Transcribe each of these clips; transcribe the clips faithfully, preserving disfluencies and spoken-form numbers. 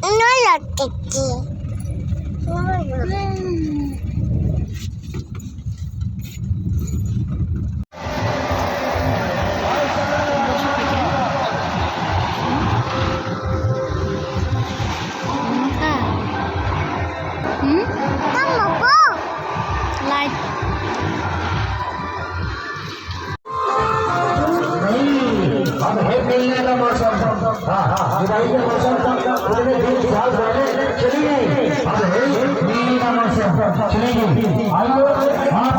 Nolo tiki. Nolo. Hmm? Tamo po. Light. नहीं, अब है मिलने का मौसम। हाँ, हाँ, विदाई का मौसम। इतने दिन साल पहले चली गई। अब है मिलने का मौसम। चलेगी। आइए, आप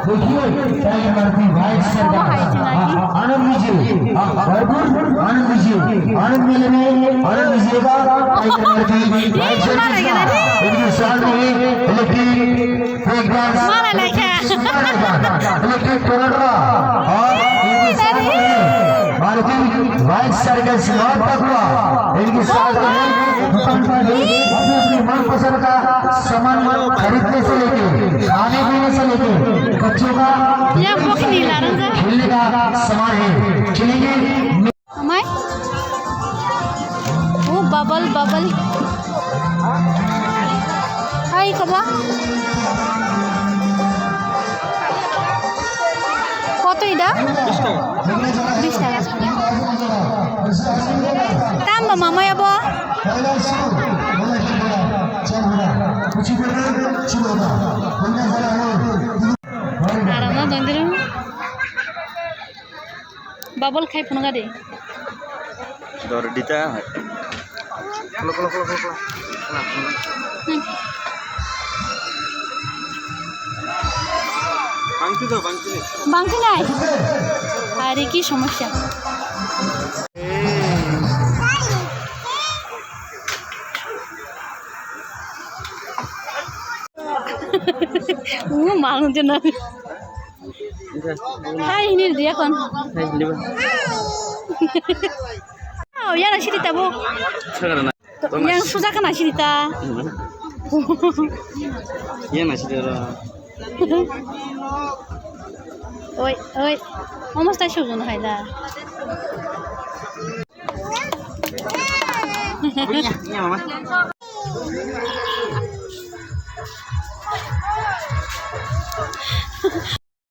देखिए, टाइगर की वाइट सरकार। हाँ, हाँ, आनंद लीजिए। हाँ, भरपूर आनंद लीजिए। आनंद मेले में आनंद लीजिएगा। टाइगर की वाइट सरकार। इनके साथ में electric Mara lai kha. Electric Toyota और इनके साथ में मारुति वाइट सर्कस नॉर्थ तक हुआ। इनके साथ में दुकान पर भी अपने अपने मनपसंद का सामान खरीदने से लेके, खाने पीने से लेके, बच्चों का या बोखनी लारंग जा। खेलने का सामान है। चलेंगे। Amai? Oh, bubble, bubble. Hai, kaba? Koto ida? Bish taka. Bish taka. Tam ba mama ya bo? Arama dondiro. Bubble khai phunukha de. Dor dita. Klo, klo, klo, klo, klo. Bangti do, bangti do. Bangti nai. Are ki somosya. Uh, malu jena. Hai, hini dia kon. Hai, hini ba. Oh, yana siri ta bo. Sagara na. Yang suja kana siri ta. Yana siri ra. Oi, oi. Almost tai sujon hai da.